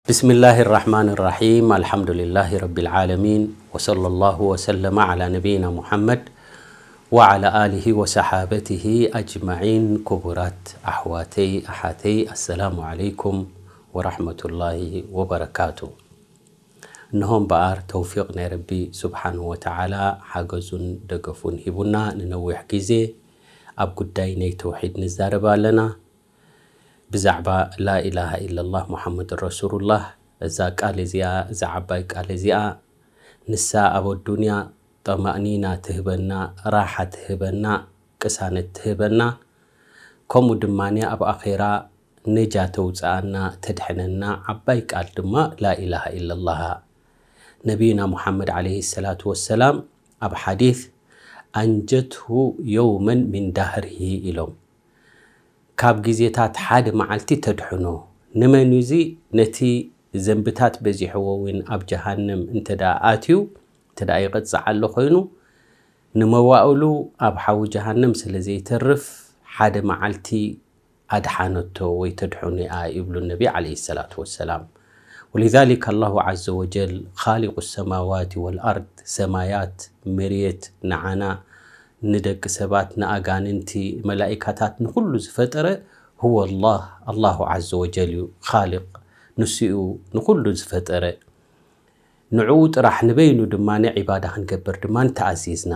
بسم الله الرحمن الرحيم. الحمد لله رب العالمين. وصلى الله وسلم على نبينا محمد وعلى آله وصحابته أجمعين. ክቡራት ኣሕዋተይ ኣሓተይ፣ ኣሰላሙ ዓለይኩም ወራሕመቱላሂ ወበረካቱ። እንሆ እምበኣር ተውፊቕ ናይ ረቢ ስብሓንሁ ወተዓላ ሓገዙን ደገፉን ሂቡና ንነዊሕ ግዜ ኣብ ጉዳይ ናይ ተውሒድ ንዛረብ ኣለና። ብዛዕባ ላኢላሃ ኢለላህ ሙሓመድ ረሱሉላህ፣ እዛ ቃል እዚኣ፣ እዛ ዓባይ ቃል እዚኣ፣ ንሳ ኣብ ኣዱንያ ጠማእኒና ትህበና፣ ራሓ ትህበና፣ ቅሳነት ትህበና፣ ከምኡ ድማ ኣብ ኣኼራ ነጃ ተውፅኣና፣ ተድሕነና ዓባይ ቃል ድማ ላኢላሃ ኢለላህ። ነቢይና ሙሓመድ ዓለይሂ ሰላቱ ወሰላም ኣብ ሓዲስ፣ ኣንጀትሁ የውመን ሚን ዳህሪሂ ኢሎም። ካብ ግዜታት ሓደ መዓልቲ ተድሕኖ። ንመን እዩ እዚ? ነቲ ዘንብታት በዚሕዎ እውን ኣብ ጀሃነም እንተ ደኣ ኣትዩ፣ እንተ ደኣ ይቕጻዕ ኣሎ ኮይኑ፣ ንመዋእሉ ኣብ ሓዊ ጀሃነም ስለ ዘይተርፍ፣ ሓደ መዓልቲ ኣድሓነቶ ወይ ተድሕኖኣ ይብሉ ነቢ ዓለይሂ ሰላቱ ወሰላም። ወሊዛሊክ ኣላሁ ዓዘ ወጀል ኻሊቁ ሰማዋት ወልኣርድ፣ ሰማያት፣ መሬት፣ ንዓና፣ ንደቂ ሰባት፣ ንኣጋንንቲ፣ መላኢካታት፣ ንኹሉ ዝፈጠረ ሁወ ኣላህ፣ ኣላሁ ዓዘ ወጀል እዩ። ኻሊቅ ንሱ እዩ ንኹሉ ዝፈጠረ። ንዕኡ ጥራሕ ንበይኑ ድማ ዒባዳ ክንገብር ድማ ተኣዚዝና።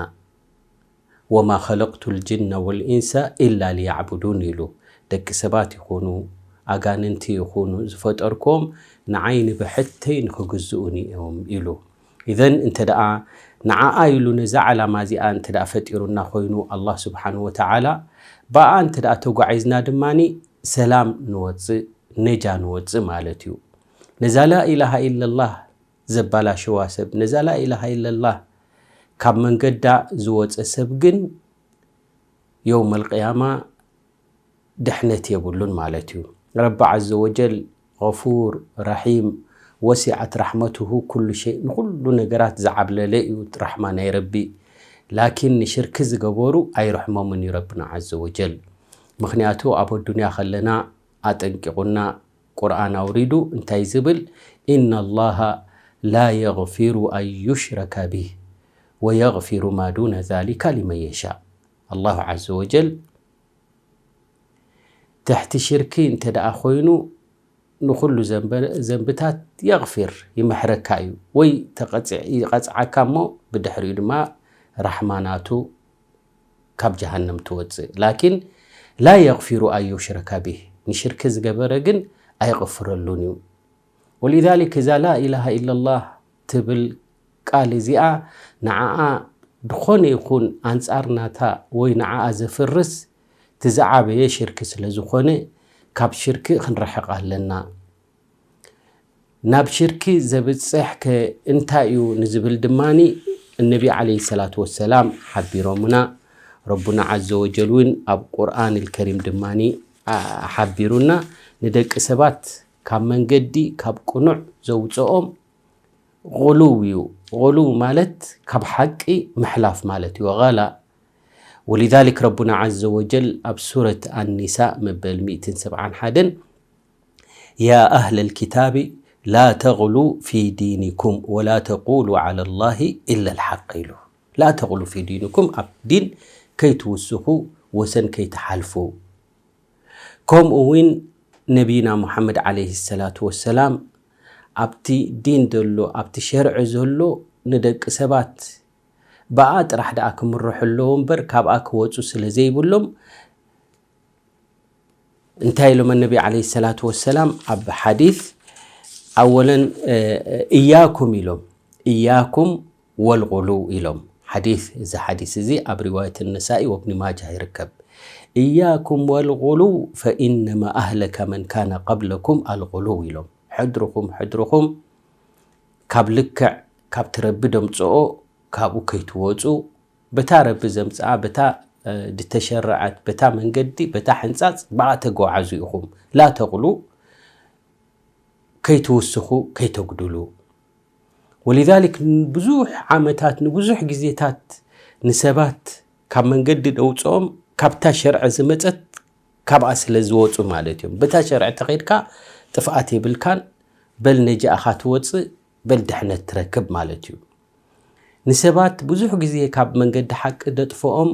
ወማ ኸለቅቱ ልጅነ ወልኢንሰ ኢላ ሊያዕቡዱን ኢሉ። ደቂ ሰባት ይኹኑ ኣጋንንቲ ይኹኑ ዝፈጠርክዎም ንዓይ ንብሕተይ ንኽግዝኡኒ እዮም ኢሉ። ኢዘን እንተ ደኣ ንዓኣ ኢሉ ነዛ ዓላማ እዚኣ እንተ ደኣ ፈጢሩና ኮይኑ ኣላህ ስብሓንሁ ወተዓላ፣ ብኣኣ እንተ ደኣ ተጓዒዝና ድማኒ ሰላም ንወፅእ፣ ነጃ ንወፅእ ማለት እዩ። ነዛ ላኢላሃ ኢለላህ ዘባላሸዋ ሰብ፣ ነዛ ላኢላሃ ኢለላህ ካብ መንገዳ ዝወፀ ሰብ ግን የውመል ቅያማ ድሕነት የብሉን ማለት እዩ። ረቢ ዓዘ ወጀል ገፉር ረሒም፣ ወሲዐት ራሕመቱሁ ኩሉ ሸይ፣ ንኹሉ ነገራት ዝዓብለለ እዩ ራሕማ ናይ ረቢ። ላኪን ንሽርኪ ዝገበሩ ኣይርሕሞምን እዩ ረብና ዓዘ ወጀል። ምኽንያቱ ኣብ ኣዱንያ ከለና ኣጠንቂቑና፣ ቁርኣን ኣውሪዱ እንታይ ዝብል? ኢነ ላሃ ላ የግፊሩ ኣን ዩሽረከ ቢህ ወየግፊሩ ማ ዱነ ዛሊከ ሊመን የሻእ። ኣላሁ ዓዘ ወጀል ትሕቲ ሽርኪ እንተ ደኣ ኮይኑ ንኹሉ ዘንበ-፣ ዘንብታት የግፊር፣ ይምሕረካ እዩ። ወይ ተቐጽዕ-፣ ይቐጽዓካ እሞ ብድሕሪኡ ድማ ራሕማ ናቱ ካብ ጀሃነም ትወጽእ። ላኪን ላ የግፊሩ ኣን ዩሽረከ ቢህ፣ ንሽርኪ ዝገበረ ግን ኣይቕፍረሉን እዩ። ወሊዛሊክ እዛ ላኢላሃ ኢለላህ ትብል ቃል እዚኣ ንዓኣ ዝኾነ ይኹን ኣንጻር ናታ ወይ ንዓኣ ዘፍርስ እቲ ዝዓበየ ሽርኪ ስለ ዝኾነ ካብ ሽርኪ ክንርሕቕ ኣለና። ናብ ሽርኪ ዘብጽሕ ከ እንታይ እዩ ንዝብል ድማኒ እነቢ ዓለይሂ ሰላቱ ወሰላም ሓቢሮምና። ረቡና ዓዘ ወጀል እውን ኣብ ቁርኣን ልከሪም ድማኒ ሓቢሩና። ንደቂ ሰባት ካብ መንገዲ ካብ ቅኑዕ ዘውፅኦም غلو እዩ። غلو ማለት ካብ ሓቂ ምሕላፍ ማለት እዩ። غلا። ولذلك ረቡና ዓዘ ወጀል ኣብ ሱረት ኣኒሳእ መበል ሚእትን ሰብዓን ሓደን يا أهل الكتاب لا تغلوا في دينكم ولا تقولوا على الله إلا الحق ኢሉ። لا تغلوا في دينكم ኣብ ዲን ከይትውስኹ ወሰን ከይትሓልፉ። ከምኡ እውን ነቢና ሙሓመድ ዓለይሂ ሰላቱ ወሰላም ኣብቲ ዲን ዘሎ ኣብቲ ሸርዒ ዘሎ ንደቂ ሰባት ብኣ ጥራሕ ደኣ ክምርሑ ኣለዎ እምበር ካብኣ ክወፁ ስለ ዘይብሎም እንታይ ኢሎም ነቢ ዓለይሂ ሰላቱ ወሰላም ኣብ ሓዲስ ኣወለን እያኩም ኢሎም እያኩም ወልغلو ኢሎም። ሓዲስ እዚ ሓዲስ እዚ ኣብ ሪዋየት ነሳኢ ወብኒ ማጃ ይርከብ። እያኩም ወልغلو ፈኢነማ ኣህለከ መን ካነ ቀብለኩም ኣልغلو ኢሎም። ሕድርኹም ሕድርኹም ካብ ልክዕ ካብቲ ረቢ ደምፅኦ ካብኡ ከይትወፁ በታ ረቢ ዘምፅኣ በታ ድተሸረዐት በታ መንገዲ በታ ሕንፃፅ ብኣ ተጓዓዙ ኢኹም። ላ ተغلو ከይትውስኹ ከይተጉድሉ። ولذلك ንብዙሕ ዓመታት ንብዙሕ ግዜታት ንሰባት ካብ መንገዲ ደውፅኦም ካብታ ሸርዒ ዝመፀት ካብኣ ስለ ዝወፁ ማለት እዮም። በታ ሸርዒ ተኸይድካ ጥፍኣት የብልካን። በል ነጃእኻ ትወፅእ፣ በል ድሕነት ትረክብ ማለት እዩ። ንሰባት ብዙሕ ግዜ ካብ መንገዲ ሓቂ ደጥፍኦም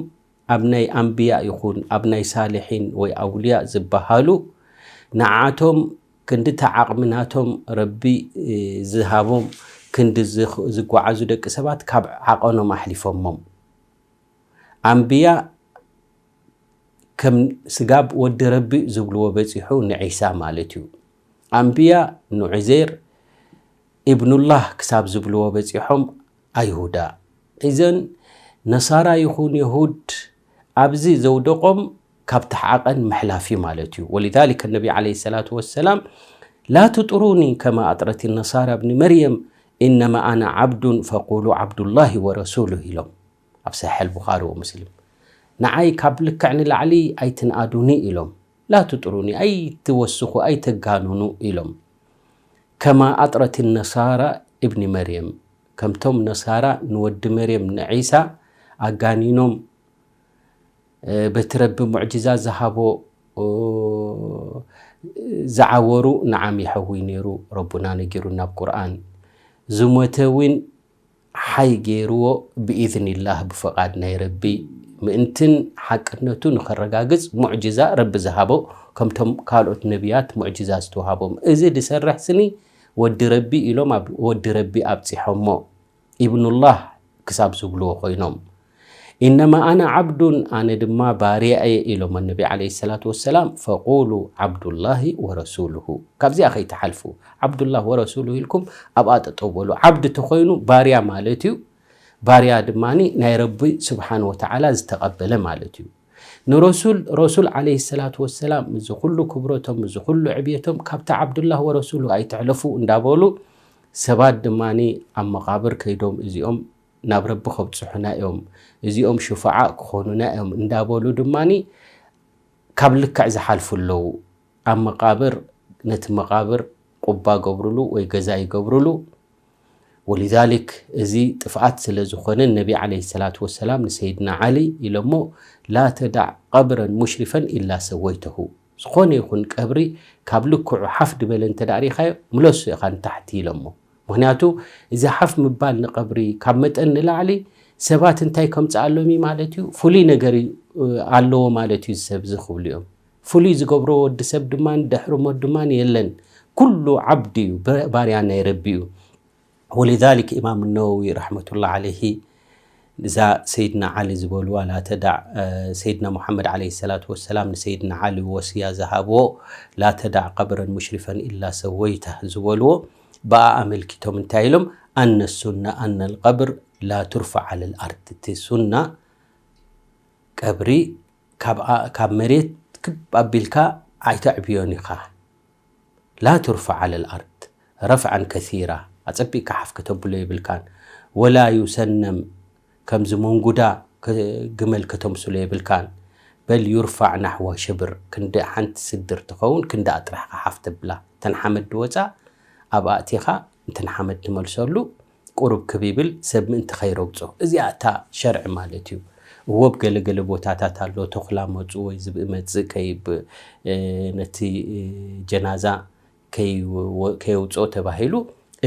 ኣብ ናይ ኣንብያ ይኹን ኣብ ናይ ሳልሒን ወይ ኣውልያ ዝበሃሉ፣ ንዓቶም ክንዲ እታ ዓቕሚ ናቶም ረቢ ዝሃቦም ክንዲ ዝጓዓዙ ደቂ ሰባት ካብ ዓቐኖም ኣሕሊፎሞም። ኣንብያ ከም ስጋብ ወዲ ረቢ ዝብልዎ በፂሑ ንዒሳ ማለት እዩ። ኣንብያ ንዑዜር ኢብኑላህ ክሳብ ዝብልዎ በፂሖም ኣይሁዳ። እዘን ነሳራ ይኹን የሁድ ኣብዚ ዘውደቖም ካብ ተሓቐን ምሕላፍ እዩ ማለት እዩ። ወሊዛሊከ ነቢ ዓለይሂ ሰላቱ ወሰላም ላ ትጥሩኒ ከማ ኣጥረት ነሳራ እብኒ መርየም ኢነማ ኣና ዓብዱን ፈቁሉ ዓብዱላሂ ወረሱሉ ኢሎም ኣብ ሰሒሕ ኣልቡኻሪ ወሙስሊም። ንዓይ ካብ ልክዕ ንላዕሊ ኣይትንኣዱኒ ኢሎም። ላ ትጥሩኒ፣ ኣይትወስኹ፣ ኣይተጋኑኑ ኢሎም። ከማ ኣጥረት ነሳራ እብኒ መርየም፣ ከምቶም ነሳራ ንወዲ መርየም ንዒሳ ኣጋኒኖም በቲ ረቢ ሙዕጅዛ ዝሃቦ ዝዓወሩ ንዓም ይሐዊ ነይሩ። ረቡና ነጊሩ ናብ ቁርኣን ዝሞተ እውን ሓይ ገይርዎ ብኢዝኒላህ ብፍቓድ ናይ ረቢ ምእንትን ሓቅነቱ ንኸረጋግጽ ሙዕጅዛ ረቢ ዝሃቦ ከምቶም ካልኦት ነቢያት ሙዕጅዛ ዝተዋሃቦም። እዚ ድሰርሕ ስኒ ወዲ ረቢ ኢሎም ኣብ ወዲ ረቢ ኣብጺሖሞ። ኢብኑላህ ክሳብ ዝብልዎ ኮይኖም። ኢነማ ኣና ዓብዱን፣ ኣነ ድማ ባርያ እየ ኢሎም ነቢ ዓለይሂ ሰላቱ ወሰላም። ፈቁሉ ዓብዱላሂ ወረሱሉሁ። ካብዚኣ ከይትሓልፉ። ዓብዱላህ ወረሱሉሁ ኢልኩም ኣብኣ ጠጠው በሉ። ዓብዲ ተኾይኑ ባርያ ማለት እዩ። ባርያ ድማ ናይ ረቢ ስብሓን ወተዓላ ዝተቐበለ ማለት እዩ። ንረሱል ረሱል ዓለይሂ ሰላቱ ወሰላም እዚ ኩሉ ክብረቶም እዚ ኩሉ ዕብየቶም ካብቲ ዓብዱላህ ወረሱሉ ኣይትሕለፉ እንዳበሉ ሰባት ድማ ኣብ መቓብር ከይዶም እዚኦም ናብ ረቢ ከብፅሑና እዮም፣ እዚኦም ሽፋዓ ክኾኑና እዮም እንዳበሉ ድማ ካብ ልክዕ ዝሓልፉ ኣለዉ። ኣብ መቓብር ነቲ መቓብር ቁባ ገብርሉ ወይ ገዛ ይገብርሉ። ወሊዛሊክ እዚ ጥፍኣት ስለ ዝኾነ ነቢ ዓለይሂ ሰላቱ ወሰላም ንሰይድና ዓሊ ኢሎሞ ላ ተዳዕ ቀብረን ሙሽሪፈን ኢላ ሰወይተሁ። ዝኾነ ይኹን ቀብሪ ካብ ልክዑ ሓፍ ድበለ እንተ ደኣ ሪኢኻዮ ምለሱ ኢኻ ንታሕቲ ኢሎሞ። ምኽንያቱ እዚ ሓፍ ምባል ንቐብሪ ካብ መጠን ንላዕሊ ሰባት እንታይ ከምፅኣሎም እዩ ማለት እዩ፣ ፍሉይ ነገር ኣለዎ ማለት እዩ እዚ ሰብ እዚ ክብሉ እዮም። ፍሉይ ዝገብሮ ወዲ ሰብ ድማ ድሕሪ ሞት ድማ የለን። ኩሉ ዓብዲ እዩ፣ ባርያ ናይ ረቢ እዩ። ወሊዛሊክ ኢማም ነወዊ ረሕመቱላ ዓለይሂ እዛ ሰይድና ዓሊ ዝበልዋ ላተዳዕ ሰይድና ሙሓመድ ዓለይሂ ሰላቱ ወሰላም ንሰይድና ዓሊ ወስያ ዝሃብዎ ላተዳዕ ቀብረን ሙሽሪፈን ኢላ ሰወይታ ዝበልዎ ብኣ ኣመልኪቶም እንታይ ኢሎም ኣነ ሱና ኣነ ልቀብር ላ ቱርፋዕ ዓለ ልኣርድ እቲ ሱና ቀብሪ ካብ መሬት ክብ ኣቢልካ ኣይተዕብዮን ኢኻ። ላ ቱርፋዕ ዓለ ልኣርድ ረፍዓን ከሲራ ኣጸቢቕካ ሓፍ ከተብሎ የብልካን። ወላ ዩሰነም ከምዚ መንጉዳ ግመል ከተምስሎ የብልካን። በል ዩርፋዕ ናሕዋ ሽብር ክንዲ ሓንቲ ስድር ትኸውን ክንዲ ኣጥራሕካ ሓፍ ተብላ ተን ሓመድ ድወፃ ኣብ ኣእቲኻ እንተን ሓመድ ትመልሰሉ ቁሩብ ክብ ይብል ሰብ ምእንቲ ከይረግጾ። እዚኣ እታ ሸርዒ ማለት እዩ። እወ ኣብ ገለገለ ቦታታት ኣሎ ተኹላ መፁ ወይ ዝብኢ መፅእ ከይብ ነቲ ጀናዛ ከየውፅኦ ተባሂሉ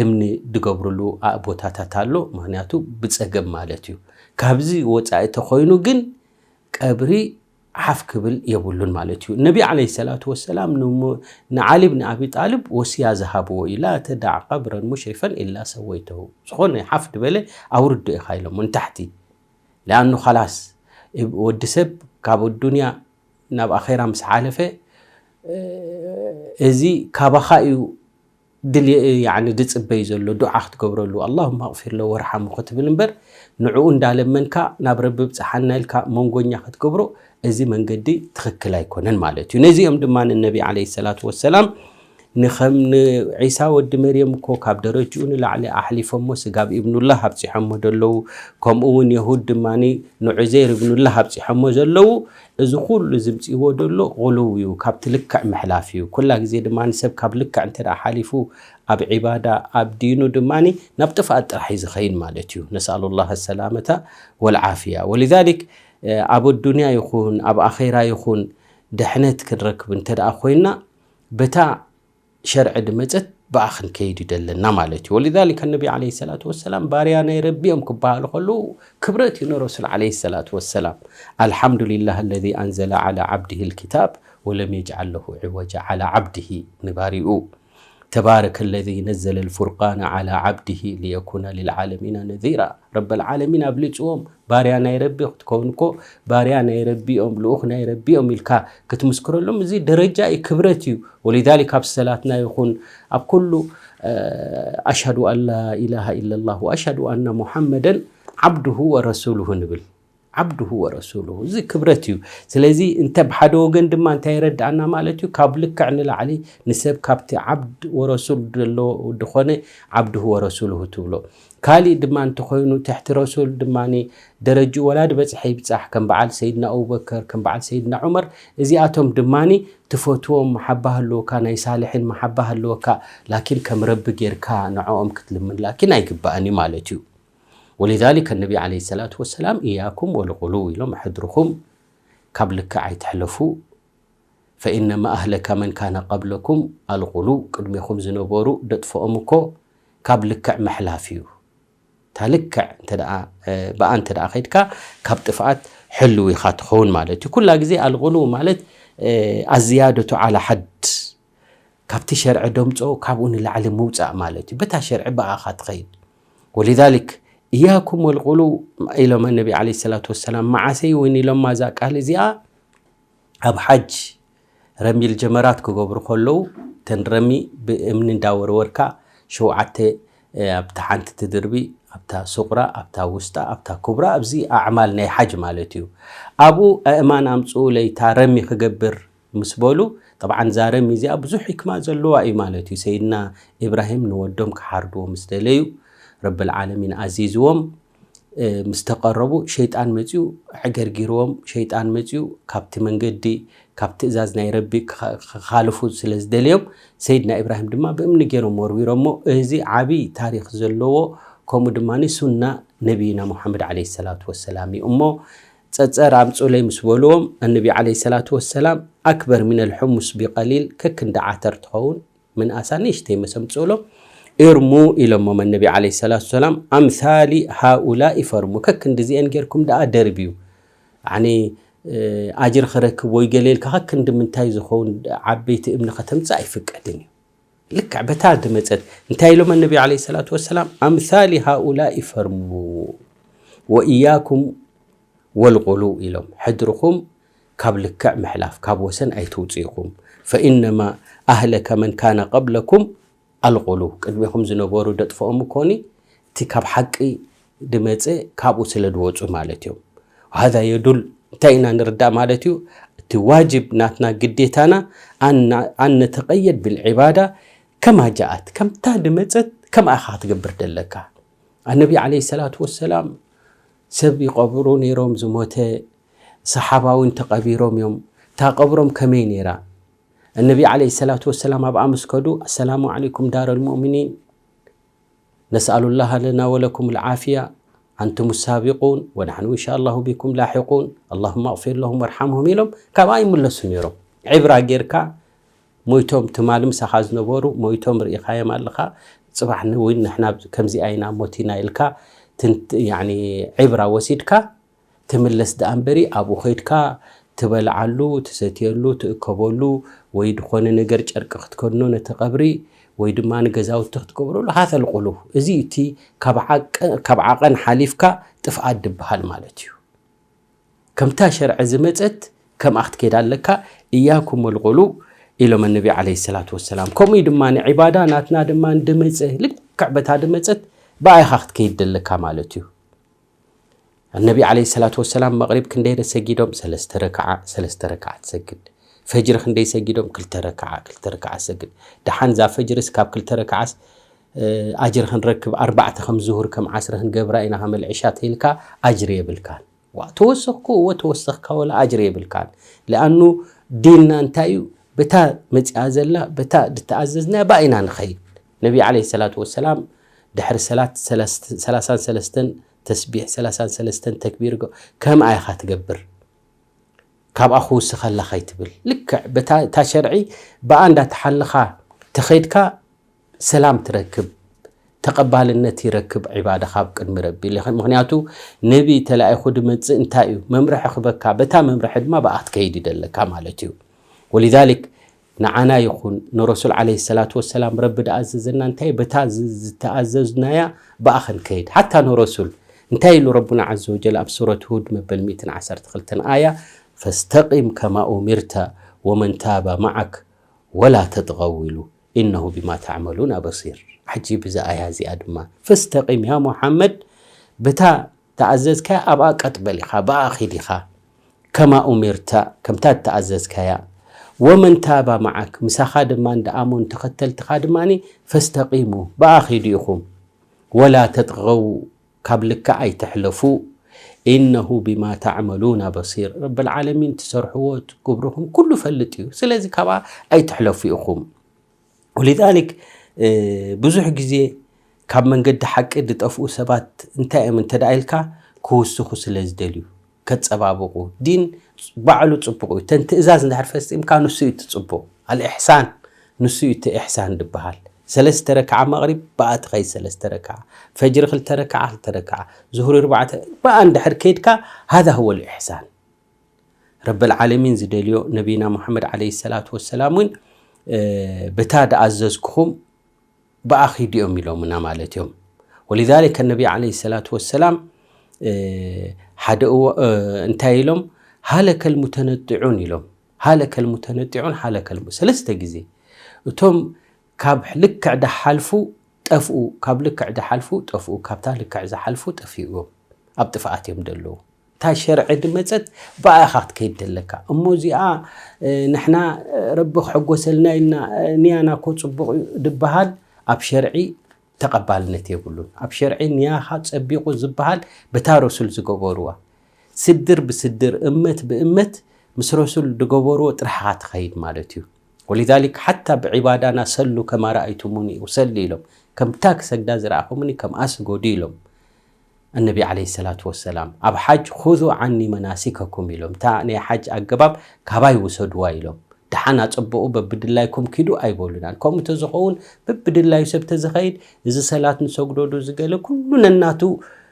እምኒ ድገብርሉ ቦታታት ኣሎ። ምክንያቱ ብፀገም ማለት እዩ። ካብዚ ወፃኢ ተኮይኑ ግን ቀብሪ ሓፍ ክብል የብሉን ማለት እዩ። ነቢ ዓለይሂ ሰላቱ ወሰላም ንዓሊ ብን ኣቢ ጣልብ ወስያ ዝሃብዎ እዩ። ላ ተዳዕ ቀብረን ሙሽሪፈን ኢላ ሰወይተሁ። ዝኾነ ሓፍ ድበለ ኣውርዶ ኢኻ ኢሎሞ ንታሕቲ። ሊኣኑ ኻላስ ወዲ ሰብ ካብ ኣዱንያ ናብ ኣኼራ ምስ ሓለፈ እዚ ካባኻ እዩ ድጽበይ ዘሎ ዱዓ ክትገብረሉ ኣላሁማ ኣቕፊር ለሁ ወርሓሙ ክትብል እምበር ንዕኡ እንዳለመንካ ናብ ረቢ ብጽሓና ኢልካ መንጎኛ ክትገብሮ እዚ መንገዲ ትኽክል ኣይኮነን ማለት እዩ። ነዚኦም ድማ ንነቢ ዓለይሂ ሰላቱ ወሰላም ንኸም ንዒሳ ወዲ መርየም እኮ ካብ ደረጅኡ ንላዕሊ ኣሕሊፎሞ ስጋብ ኢብኑላህ ኣብጺሖሞ ደለዉ። ከምኡ እውን የሁድ ድማ ንዑዘይር ኢብኑላህ ኣብጺሖሞ ዘለዉ። እዚ ኩሉ ዝምፅእዎ ደሎ غلو እዩ፣ ካብቲ ልክዕ ምሕላፍ እዩ። ኩላ ግዜ ድማ ንሰብ ካብ ልክዕ እንተ ደኣ ሓሊፉ ኣብ ዒባዳ ኣብ ዲኑ ድማ ናብ ጥፍኣት ጥራሕ እዩ ዝኸይድ ማለት እዩ። ነስኣሉ ላህ ሰላመታ ወልዓፍያ። ወሊዛሊክ ኣብ ኣዱንያ ይኹን ኣብ ኣኼራ ይኹን ድሕነት ክንረክብ እንተ ደኣ ኮይና በታ ሸርዒ ድመፀት ብኣ ክንከይድ እዩ ደለና ማለት እዩ። ولذلك النبي عليه الصلاة والسلام ባርያ ናይ ረቢ እዮም ክበሃሉ ከለዉ ክብረት እዩ ንረሱል عليه الصلاة والسلام። الحمد لله الذي أنزل على عبده الكتاب ولم يجعل له عوجا على عبده ንባሪኡ تبارك الذي نزل الفرقان على عبده ليكون للعالمين نذيرا ረበል ዓለሚን ኣብሊፅዎም ባርያ ናይ ረቢ ክትከውን እኮ ባርያ ናይ ረቢ እዮም ልኡኽ ናይ ረቢ እዮም ኢልካ ክትምስክረሎም እዚ ደረጃ እዩ ክብረት እዩ ወሊዛሊክ ኣብ ሰላትና ይኹን ኣብ ኩሉ ኣሽሀዱ ኣን ላ ኢላሃ ኢለላህ ወኣሽሀዱ ኣነ ሙሐመደን ዓብዱሁ ወረሱሉሁ ንብል ዓብዱሁ ወረሱሉሁ እዚ ክብረት እዩ ስለዚ እንተ ብሓደ ወገን ድማ እንታይ ይረድኣና ማለት እዩ ካብ ልክዕ ንላዕሊ ንሰብ ካብቲ ዓብድ ወረሱል ዘሎ ድኾነ ዓብዱሁ ወረሱሉሁ ትብሎ ካሊእ ድማ እንተኾይኑ ትሕቲ ረሱል ድማ ደረጅኡ ወላ ድበፅሐ ይብፃሕ ከም በዓል ሰይድና ኣቡበከር ከም በዓል ሰይድና ዑመር እዚኣቶም ድማ ትፈትዎም መሓባ ህልወካ ናይ ሳልሒን መሓባ ህልወካ ላኪን ከም ረቢ ጌርካ ንዕኦም ክትልምን ላኪን ኣይግባእን እዩ ማለት እዩ ولذلك النبي عليه الصلاة والسلام إياكم والغلو ኢሎም ሕድርኹም ካብ ልክዕ ኣይትሕለፉ فإنما أهلك من كان قبلكم الغلو ቅድሜኹም ዝነበሩ ደጥፍኦም እኮ ካብ ልክዕ ምሕላፍ እዩ እታ ልክዕ ብኣ እንተ ደኣ ከይድካ ካብ ጥፍኣት ሕልው ኢኻ ትኸውን ማለት እዩ ኩላ ግዜ ኣልغلو ማለት ኣዝያደቱ ዓላ ሓድ ካብቲ ሸርዒ ደምፆ ካብኡ ንላዕሊ ምውፃእ ማለት እዩ በታ ሸርዒ ብኣኻ ትኸይድ ولذلك إياكم والغلو ኢሎም ነቢ عليه الصلاة والسلام መዓሰይ እውን ኢሎማ እዛ ቃል እዚኣ ኣብ ሓጅ ረሚል ጀመራት ክገብሩ ከለዉ ተን ረሚ ብእምኒ እንዳወርወርካ ሸውዓተ ኣብታ ሓንቲ ትድርቢ ኣብታ ሱቕራ ኣብታ ውስጣ ኣብታ ኩብራ ኣብዚ ኣዕማል ናይ ሓጅ ማለት እዩ ኣብኡ ኣእማን ኣምፅኡ ለይታ ረሚ ክገብር ምስ በሉ ጠብዓን እዛ ረሚ እዚኣ ብዙሕ ሕክማ ዘለዋ እዩ ማለት እዩ ሰይድና ኢብራሂም ንወዶም ክሓርድዎ ምስ ደለዩ ረብል ዓለሚን ኣዚዝዎም ምስ ተቐረቡ ሸይጣን መፅኡ ዕገርጊርዎም ሸይጣን መፅኡ ካብቲ መንገዲ ካብ ትእዛዝ ናይ ረቢ ክኻልፉ ስለ ዝደልዮም ሰይድና ኢብራሂም ድማ ብእምኒ ገይሮም ወርዊሮሞ እዚ ዓብይ ታሪክ ዘለዎ ከምኡ ድማ ሱና ነቢይና ሙሓመድ ዓለይሂ ሰላቱ ወሰላም እዩ እሞ ፀፀር ኣምፁለይ ምስ በልዎም ኣነቢ ዓለይሂ ሰላቱ ወሰላም ኣክበር ሚነል ሑሙስ ቢቀሊል ከክንዲ ዓተር ትኸውን ምንኣሳ ንእሽተይ መሰምፅእሎም እርሙ ኢሎሞም ኣነቢ ዓለይሂ ሰላቱ ወሰላም ኣምሳሊ ሃኡላኢ ፈርሙ ከክንዲ እዚአን ጌርኩም ደኣ ደርብዩ ኣኒ ኣጅር ክረክብ ወይ ገለ ኢልካ ከክንዲ ምንታይ ዝኸውን ዓበይቲ እምኒ ከተምፅእ ኣይፍቀድን እዩ ልክዕ በታ ድመፀት እንታይ ኢሎም ኣነቢ ዓለይሂ ሰላቱ ወሰላም ኣምሳሊ ሃኡላኢ ፈርሙ ወኢያኩም ወልቁሉ ኢሎም ሕድርኹም ካብ ልክዕ ምሕላፍ ካብ ወሰን ኣይትውፅኢኹም ፈኢነማ ኣህለከ መን ካነ ቀብለኩም ኣልቁሉ ቅድሚኹም ዝነበሩ ደጥፍኦም እኮኒ እቲ ካብ ሓቂ ድመፀ ካብኡ ስለ ድወፁ ማለት እዮም ሃዛ የዱል እንታይ ኢና ንርዳእ ማለት እዩ እቲ ዋጅብ ናትና ግዴታና ኣን ነተቀየድ ብልዕባዳ ከማ ጃኣት ከምታ ድመፀት ከምኣ ኢኻ ክትገብር ደለካ ኣነቢ ዓለይሂ ሰላቱ ወሰላም ሰብ ይቐብሩ ነይሮም ዝሞተ ሰሓባ እውን ተቐቢሮም እዮም እታ ቀብሮም ከመይ ነይራ እነቢ ዓለይሂ ሰላቱ ወሰላም ኣብኣ ምስ ከዱ ኣሰላሙ ዓለይኩም ዳር ልሙእሚኒን ነስኣሉላህ ለና ወለኩም ልዓፍያ ኣንቱም ሳቢቁን ወናሕኑ እንሻ ኣላሁ ቢኩም ላሒቁን ኣላሁማ ኣቕፊር ለሁም ወርሓምሁም ኢሎም ካብኣ ይምለሱ ነይሮም ዕብራ ጌርካ ሞይቶም ትማሊ ምሳኻ ዝነበሩ ሞይቶም ርኢኻዮም ኣለኻ ፅባሕ እውን ንሕና ከምዚኣ ኢና ሞቲና ኢልካ ዕብራ ወሲድካ ትምለስ ደኣ እምበሪ ኣብኡ ከይድካ ትበልዓሉ፣ ትሰትየሉ፣ ትእከበሉ ወይ ድኾነ ነገር ጨርቂ ክትከድኖ ነቲ ቀብሪ ወይ ድማ ንገዛውቲ ክትገብረሉ ሃተል ቁሉብ እዚ እዩ እቲ ካብ ዓቀን ሓሊፍካ ጥፍኣት ድበሃል ማለት እዩ። ከምታ ሸርዒ ዝመፀት ከምኣ ክትከይድ ኣለካ። እያኩም ወልቁሉብ ኢሎም ኣነቢ ዓለይሂ ሰላቱ ወሰላም። ከምኡ እዩ ድማ ንዒባዳ ናትና ድማ ድመፀ ልክዕ በታ ድመፀት ብኣይኻ ክትከይድ ደለካ ማለት እዩ። ኣነቢ ዓለይሂ ሰላቱ ወሰላም መቕሪብ ክንደይ ደ ሰጊዶም? ሰለስተ ረክዓ፣ ሰለስተ ረክዓ ትሰግድ። ፈጅሪ ክንደይ ሰጊዶም? ክልተ ረክዓ፣ ክልተ ረክዓ ትሰግድ። ደሓን እዛ ፈጅርስ ካብ ክልተ ረክዓስ ኣጅሪ ክንረክብ ኣርባዕተ ከም ዙሁር ከም ዓስሪ ክንገብራ ኢና ከም ኣልዕሻ ተይልካ ኣጅሪ የብልካን። ዋ ተወሰኽኩ እወ ተወሰኽካ ወላ ኣጅሪ የብልካን። ለኣኑ ዲንና እንታይ እዩ? በታ መፂኣ ዘላ በታ ድተኣዘዝናያ ብኣ ኢና ንኸይድ። ነቢ ዓለይሂ ሰላቱ ወሰላም ድሕሪ ሰላት ሰላሳን ሰለስተን ተስቢሕ ሰላሳን ሰለስተን ተክቢር ከምኣ ኢኻ ትገብር። ካብኣ ክውስኸላ ከይትብል ልክዕ በታ እታ ሸርዒ ብኣ እንዳተሓለኻ ተኸይድካ ሰላም ትረክብ፣ ተቐባልነት ይረክብ ዒባዳኻ ኣብ ቅድሚ ረቢ። ምኽንያቱ ነቢ ተላኢኹ ድመጽእ እንታይ እዩ? መምርሒ ክበካ፣ በታ መምርሒ ድማ ብኣ ትከይድ ይደለካ ማለት እዩ። ወሊዛሊክ ንዓና ይኹን ንረሱል ዓለይሂ ሰላቱ ወሰላም ረቢ ድኣዘዘና እንታይ እዩ? በታ ዝ-፣ ዝተኣዘዝናያ ብኣ ክንከይድ። ሓታ ንረሱል እንታይ ኢሉ ረቡና ዓዘ ወጀል ኣብ ሱረት ሁድ መበል ሚእትን ዓሰርተ ክልተን ኣያ ፈስተቂም ከማ ኡሚርተ ወመን ታበ መዓክ ወላ ተጥገው ኢሉ፣ ኢነሁ ቢማ ተዕመሉና በሲር። ዓጂብ እዛ ኣያ እዚኣ ድማ። ፈስተቂም ያ ሙሓመድ፣ በታ ተኣዘዝካያ ኣብኣ ቀጥ በል ኢኻ፣ ብኣ ኺድ ኢኻ። ከማ ኡሚርተ፣ ከምታ እተኣዘዝካያ። ወመን ታባ መዓክ፣ ምሳኻ ድማ እንዳ ኣመኑ ተኸተልትኻ ድማ ፈስተቂሙ፣ ብኣ ኺዱ ኢኹም። ወላ ተጥገው፣ ካብ ልክዕ ኣይትሕለፉ። ኢነሁ ቢማ ተዕመሉና በሲር። ረብል ዓለሚን ትሰርሕዎ ትገብርኹም ኩሉ ፈልጥ እዩ። ስለዚ ካብኣ ኣይትሕለፉ ኢኹም። ወሊዛሊክ ብዙሕ ግዜ ካብ መንገዲ ሓቂ ዝጠፍኡ ሰባት እንታይ እዮም እንተ ደኣ ኢልካ ክውስኹ ስለ ዝደልዩ ከጸባብቑ። ዲን ባዕሉ ጽቡቕ እዩ። እተን ትእዛዝ እንድሕር ፈጺምካ ንሱ እዩ እቲ ጽቡቕ። ኣልኢሕሳን ንሱ እዩ እቲ ኢሕሳን ዝበሃል። ሰለስተ ረክዓ መቕሪብ ብኣ ትኸይድ ሰለስተ ረክዓ፣ ፈጅሪ ክልተ ረክዓ ክልተ ረክዓ፣ ዙሁሪ ኣርባዕተ ብኣ እንድሕር ከይድካ ሃዛ ሁወ ልኢሕሳን። ረብል ዓለሚን ዝደልዮ ነቢና ሙሓመድ ዓለይሂ ሰላቱ ወሰላም እውን በታ ደኣዘዝኩኹም ብኣ ኺዱ እዮም ኢሎምና ማለት እዮም። ወሊዛሊከ ነቢ ዓለይሂ ሰላቱ ወሰላም ሓደ እንታይ ኢሎም? ሃለከል ሙተነጢዑን ኢሎም። ሃለከል ሙተነጢዑን ሃለከል ሰለስተ ግዜ እቶም ካብ ልክዕ ድሓልፉ ጠፍኡ፣ ካብ ልክዕ ድሓልፉ ጠፍኡ፣ ካብታ ልክዕ ዝሓልፉ ጠፊኡ እዮም። ኣብ ጥፍኣት እዮም ዘለዉ። እታ ሸርዒ ድመጸት ብኣ ኢኻ ክትከይድ ዘለካ። እሞ እዚኣ ንሕና ረቢ ክሕጎሰልና ኢልና ንያና እኮ ጽቡቕ እዩ ድበሃል ኣብ ሸርዒ ተቐባልነት የብሉን። ኣብ ሸርዒ ንያኻ ጸቢቑ ዝበሃል በታ ረሱል ዝገበርዋ። ስድር ብስድር፣ እመት ብእመት ምስ ረሱል ዝገበርዎ ጥራሕ ኢኻ ትኸይድ ማለት እዩ። ወሊዛሊክ ሓታ ብዒባዳና ሰሉ ከማ ረኣይቱሙኒ ኡሰሊ ኢሎም። ከምታ ክሰግዳ ዝረኣኹምኒ ከምኣ ስገዱ ኢሎም። ኣነቢ ዓለይሂ ሰላቱ ወሰላም ኣብ ሓጅ "ኹዙ ዓኒ መናሲከኩም" ኢሎም። እታ ናይ ሓጅ ኣገባብ ካባይ ውሰድዋ ኢሎም። ደሓን ኣጸብቑ በብድላይኩም ኪዱ ኣይበሉናን። ከምኡ እንተዝኸውን በብድላዩ ሰብ ተዝኸይድ እዚ ሰላት ንሰግዶ ዶ ዝገለ ኩሉ ነናቱ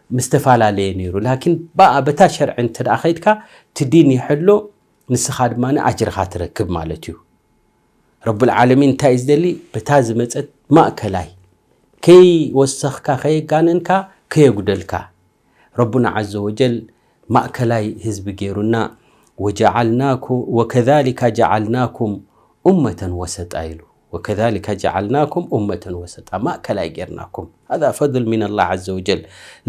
ምስተፈላለየ ነይሩ። ላኪን ብኣ በታ ሸርዒ እንተ ደኣ ኸይድካ እቲ ዲን ይሕሎ፣ ንስኻ ድማ ኣጅርኻ ትረክብ ማለት እዩ። ረቡል ዓለሚን እንታይ እዩ ዝደሊ? በታ ዝመጸት ማእከላይ ከይወሰኽካ፣ ከየጋነንካ፣ ከየጉደልካ። ረቡና ዓዘ ወጀል ማእከላይ ህዝቢ ገይሩና። "ወጀዓልናኩ-፣ ወከዛሊከ ጀዓልናኩም ኡመተን ወሰጣ" ኢሉ። "ወከዛሊከ ጀዓልናኩም ኡመተን ወሰጣ" ማእከላይ ገይርናኩም። ሃዛ ፈድል ሚነላህ ዓዘ ወጀል።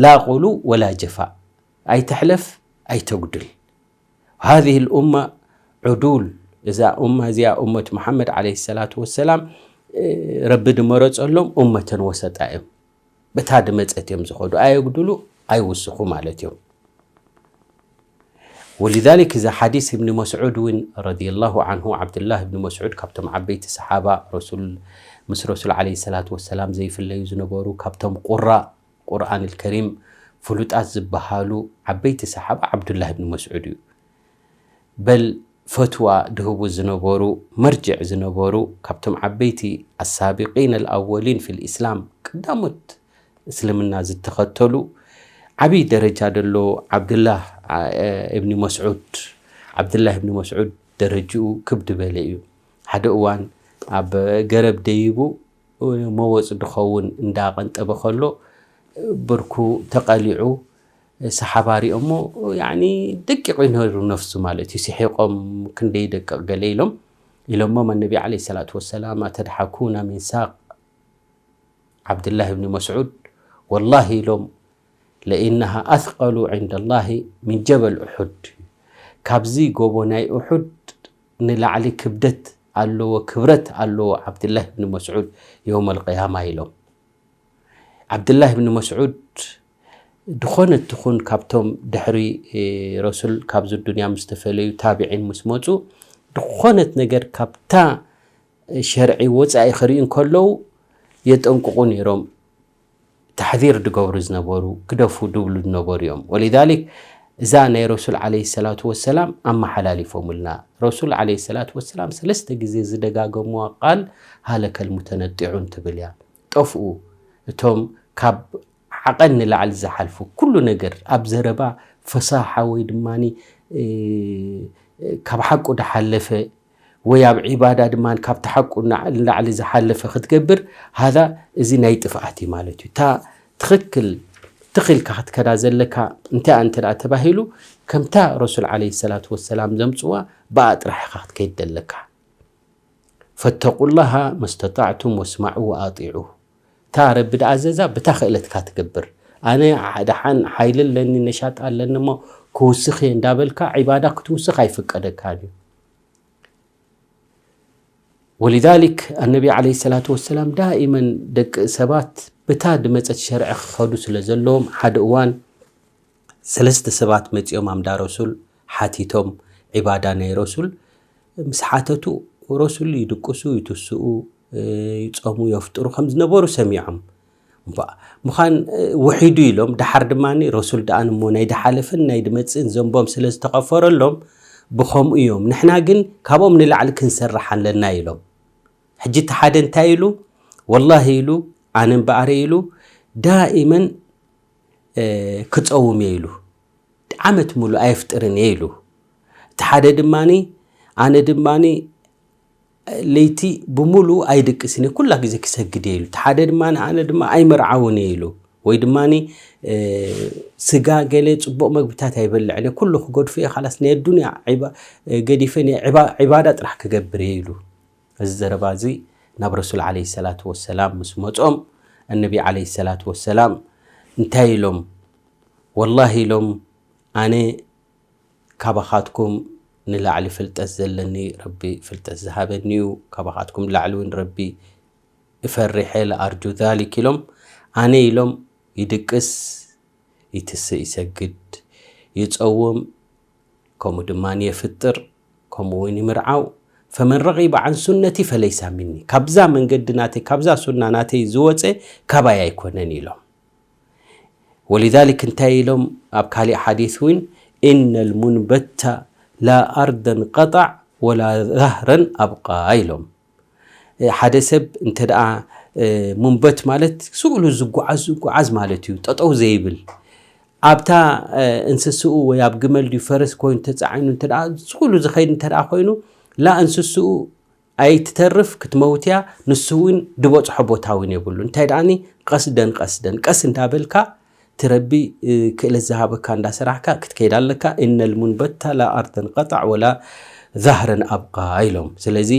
ላ ቁሉ ወላ ጀፋእ። ኣይትሕለፍ፣ ኣይተጉድል። ሃዚህ ልኡማ ዑዱል፣ እዛ ኡማ እዚኣ ኡመት መሓመድ ዓለይሂ ሰላቱ ወሰላም ረቢ ድመረጸሎም ኡመተን ወሰጣ እዮም። በታ ድመጸት እዮም ዝኸዱ፣ ኣየጉድሉ ኣይውስኹ ማለት እዮም። ወሊዛሊክ እዛ ሓዲስ እብኒ መስዑድ እውን ረዲየላሁ ዓንሁ፣ ዓብዱላህ እብኒ መስዑድ ካብቶም ዓበይቲ ሰሓባ ረሱል፣ ምስ ረሱል ዓለይሂ ሰላቱ ወሰላም ዘይፍለዩ ዝነበሩ፣ ካብቶም ቁራ ቁርኣን ልከሪም ፍሉጣት ዝበሃሉ ዓበይቲ ሰሓባ ዓብዱላህ እብኒ መስዑድ እዩ። በል ፈትዋ ድህቡ ዝነበሩ፣ መርጅዕ ዝነበሩ፣ ካብቶም ዓበይቲ ኣሳቢቂን ኣልኣወሊን ፊል ኢስላም፣ ቀዳሞት እስልምና ዝተኸተሉ፣ ዓብዪ ደረጃ ደሎ ዓብድላህ፣ ዓ-፣ እብኒ መስዑድ፣ ዓብድላህ እብኒ መስዑድ ደረጅኡ ክብ ድበለ እዩ። ሓደ እዋን ኣብ ገረብ ደይቡ መወፅ ድኸውን እንዳቐንጠበ ከሎ ብርኩ ተቐሊዑ ሰሓባ ሪኦሞ፣ ያኒ ደቂቑ እዩ ነይሩ ነፍሱ ማለት እዩ። ስሒቖም ክንደይ ደቅቕ ገለ ኢሎም፣ ኢሎሞ ነቢ ዓለይሂ ሰላቱ ወሰላም፣ "ኣተድሓኩና ሚን ሳቕ ዓብድላህ ብኒ መስዑድ?" "ወላሂ" ኢሎም፣ "ለኢነሃ ኣስቀሉ ዒንደላሂ ሚን ጀበል ኡሑድ። ካብዚ ጎቦ ናይ ኡሑድ ንላዕሊ ክብደት ኣለዎ፣ ክብረት ኣለዎ ዓብድላህ ብኒ መስዑድ የውመል ቅያማ" ኢሎም። ዓብድላህ ብኒ መስዑድ ድኾነት ትኹን ካብቶም ድሕሪ፣ እ፣ ረሱል ካብዚ ዱንያ ምስ ተፈለዩ ታቢዒን ምስ መጹ፣ ድኾነት ነገር ካብታ ሸርዒ ወጻኢ ክርእዩ እንከለዉ የጠንቅቑ ነይሮም። ታሕዚር ድገብሩ ዝነበሩ፣ ግደፉ ድብሉ ዝነበሩ እዮም። ወሊዛሊክ እዛ ናይ ረሱል ዓለይሂ ሰላቱ ወሰላም ኣመሓላሊፎምልና። ረሱል ዓለይሂ ሰላቱ ወሰላም ሰለስተ ግዜ ዝደጋገምዋ ቃል ሃለከል ሙተነጢዑን ትብል እያ። ጠፍኡ። እቶም ካብ ዓቐን ንላዕሊ ዝሓልፉ፣ ኩሉ ነገር ኣብ ዘረባ ፈሳሓ ወይ ድማ ካብ ሓቁ ዝሓለፈ ወይ ኣብ ዒባዳ ድማ ካብ ተሓቁ ንላዕሊ ዝሓለፈ ክትገብር፣ ሃዛ እዚ ናይ ጥፍኣት እዩ ማለት እዩ። እታ ትኽክል ትኽልካ ክትከዳ ዘለካ እንታይ እንተ ተባሂሉ፣ ከምታ ረሱል ዓለይሂ ሰላቱ ወሰላም ዘምፅዋ ብኣ ጥራሕ ኢኻ ክትከይድ ዘለካ። ፈተቁላሃ መስተጣዕቱም ወስማዑ ወኣጢዑ። እታ ረቢ ድኣዘዛ ብታ ክእለትካ ትገብር። ኣነ ደሓን ሓይሊ ኣለኒ፣ ነሻጥ ኣለኒ እሞ ክውስኽ እየ እንዳበልካ ዒባዳ ክትውስኽ ኣይፍቀደካን እዩ። ወሊዛሊክ ኣነቢ ዓለይሂ ሰላቱ ወሰላም ዳኢመን ደቂ ሰባት ብታ ድመፀት ሸርዒ ክኸዱ ስለ ዘለዎም፣ ሓደ እዋን ሰለስተ ሰባት መፂኦም ኣምዳ ረሱል ሓቲቶም ዒባዳ ናይ ረሱል ምስ ሓተቱ፣ ረሱል ይድቅሱ፣ ይትስኡ፣ ይፀሙ፣ የፍጥሩ ከም ዝነበሩ ሰሚዖም። ምዃን ውሒዱ ኢሎም፣ ድሓር ድማ ረሱል ደኣን እሞ ናይ ድሓለፈን ናይ ድመፅእን ዘንቦም ስለ ዝተቐፈረሎም ብኸምኡ እዮም። ንሕና ግን ካብኦም ንላዕሊ ክንሰርሕ ኣለና ኢሎም። ሕጂ እቲ ሓደ እንታይ ኢሉ? ወላሂ ኢሉ፣ ኣነ እምበኣረ ኢሉ፣ ዳኢመን ክፀውም እየ ኢሉ። ዓመት ሙሉእ ኣየፍጥርን እየ ኢሉ። እቲ ሓደ ድማኒ፣ ኣነ ድማኒ ለይቲ ብሙሉእ ኣይድቅስን እየ፣ ኩላ ግዜ ክሰግድ እየ ኢሉ። እቲ ሓደ ድማኒ፣ ኣነ ድማ ኣይምርዓውን እየ ኢሉ። ወይ ድማኒ ስጋ ገለ ፅቡቕ መግብታት ኣይበልዕን እየ፣ ኩሉ ክገድፎ እየ፣ ካላስ ናይ ኣዱንያ ገዲፈ ናይ ዒባዳ ጥራሕ ክገብር እየ ኢሉ። እዚ ዘረባ እዚ ናብ ረሱል ዓለይሂ ሰላቱ ወሰላም ምስ መጾም፣ እነቢ ዓለይሂ ሰላቱ ወሰላም እንታይ ኢሎም? ወላሂ ኢሎም፣ ኣነ ካባኻትኩም ንላዕሊ ፍልጠት ዘለኒ ረቢ ፍልጠት ዝሃበኒ እዩ። ካባኻትኩም ንላዕሊ እውን ረቢ እፈርሕ እየ፣ ለኣርጁ ዛሊክ ኢሎም። ኣነ ኢሎም ይድቅስ፣ ይትስእ፣ ይሰግድ፣ ይጸውም፣ ከምኡ ድማ የፍጥር፣ ከምኡ እውን ይምርዓው። ፈመን ረጊበ ዓን ሱነቲ ፈለይሳ ሚኒ፣ ካብዛ መንገዲ ናተይ፣ ካብዛ ሱና ናተይ ዝወፀ ካባይ ኣይኮነን ኢሎም። ወሊዛሊክ እንታይ ኢሎም ኣብ ካሊእ ሓዲስ እውን፣ ኢነል ሙንበታ ላ ኣርደን ቀጣዕ ወላ ዛህረን ኣብቃ ኢሎም። ሓደ ሰብ እንተ ደኣ ሙንበት ማለት ስእሉ ዝጓዓዝ ዝጓዓዝ ማለት እዩ፣ ጠጠው ዘይብል። ኣብታ እንስስኡ ወይ ኣብ ግመል ድዩ ፈረስ ኮይኑ ተጻዒኑ እንተ ደኣ ስእሉ ዝኸይድ እንተ ደኣ ኮይኑ፣ ላ እንስስኡ ኣይትተርፍ ክትመውት እያ፣ ንሱ እውን ድበጽሖ ቦታ እውን የብሉ። እንታይ ደኣኒ ቀስደን ቀስደን ቀስ እንዳበልካ እቲ ረቢ ክእለት ዝሃበካ እንዳሰራሕካ ክትከይድ ኣለካ። ኢነል ሙንበታ ላ ኣርደን ቀጣዕ ወላ ዛህረን ኣብቃ ኢሎም። ስለዚ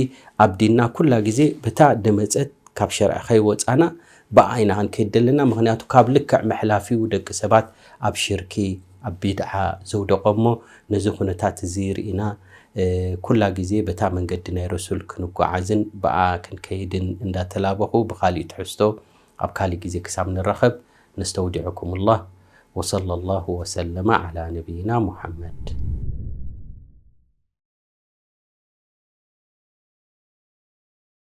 ኣብ ዲንና ኩላ ግዜ በታ ደመጸት ካብ ሸርዒ ከይወጻና ብኣ ኢና ክንከይድ ዘለና። ምኽንያቱ ካብ ልክዕ ምሕላፍ እዩ ደቂ ሰባት ኣብ ሽርኪ ኣብ ቢድዓ ዘውደቖ እሞ ነዚ ኩነታት እዚ ርኢና ኩላ ግዜ በታ መንገዲ ናይ ረሱል ክንጓዓዝን ብኣ ክንከይድን እንዳተላበኹ ብኻሊእ ትሕዝቶ ኣብ ካሊእ ግዜ ክሳብ ንራኸብ ነስተውዲዑኩሙላህ። ወሰለላሁ ወሰለመ ዓላ ነቢይና ሙሐመድ።